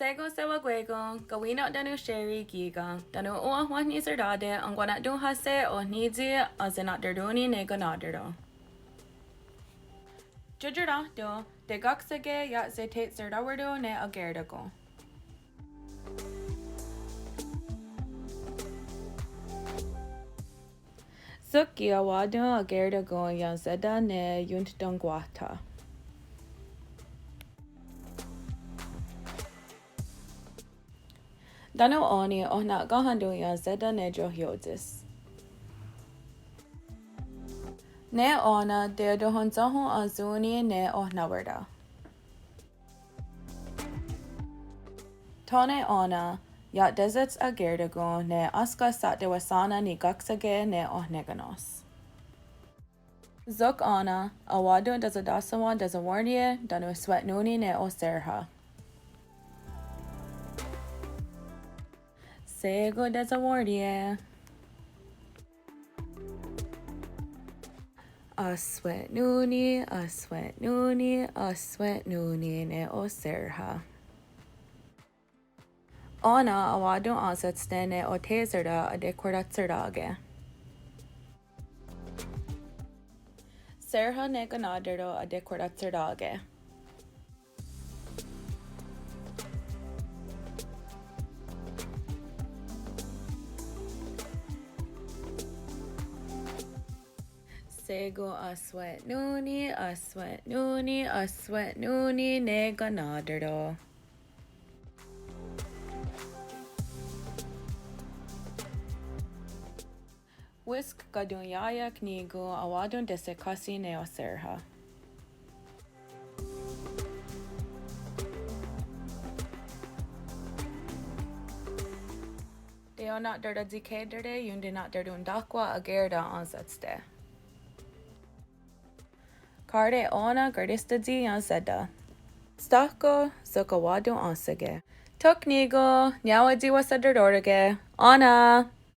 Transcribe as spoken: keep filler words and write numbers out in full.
Shé:kon sewakwé:kon, Kawí:non tánon Sherry kí:ken, tánon òn:wa wenhniserá:te' enkwana'tón:hahse' oh ní:tsi ahsena'tarón:ni ne kanà:taro'. Tioratén:ton, tekáksake iah setehserá:warons ne akè:rakon. Sok ki' a:wá:ton akè:rakon ienhsé:ta ne ionttonhkwáhtha. Tánon ó:ni oh na'kén:ton ienhsé:ta ne tiohió:tsis. Ne ó:nen teiotonhwentsóhon ahsón:ni ne ohné:wara. Thó:ne ó:nen iah tésats akè:rakon ne énska sha'tewasá:nen nikáksake ne ohné:kanos. Sok ó:nen a:wá:ton tesatáhsawen tesawénrie tánon swe'nón:ni ne osérha'. Shé:kon tesawénrie. Ahswe'nón:ni, ahswe'nón:ni, ahswe'nón:ni ne osérha'. Ó:nen a:wá:ton ahsátste' ne othè:sera' atekhwahratserá:ke. Sérha' ne kanà:taro' atekhwahratserá:ke. Shé:kon ahswe'nón:ni, ahswe'nón:ni, ahswe'nón:ni ne kanà:taro'. Wísk káton ià:ia'k níkon a:wá:ton tesehkáhse' ne osérha'. Teiona'tarotsikhè:tare' iontena'tarontáhkhwa' akè:ra' ahsátste'. Ká:ti' ó:nen karistá:tsi ienhsé:ta. Stahkó', sok a:wá:ton ánseke'. Thok níkon, niá:wen tsi wahsataró:roke'. Ó:nen.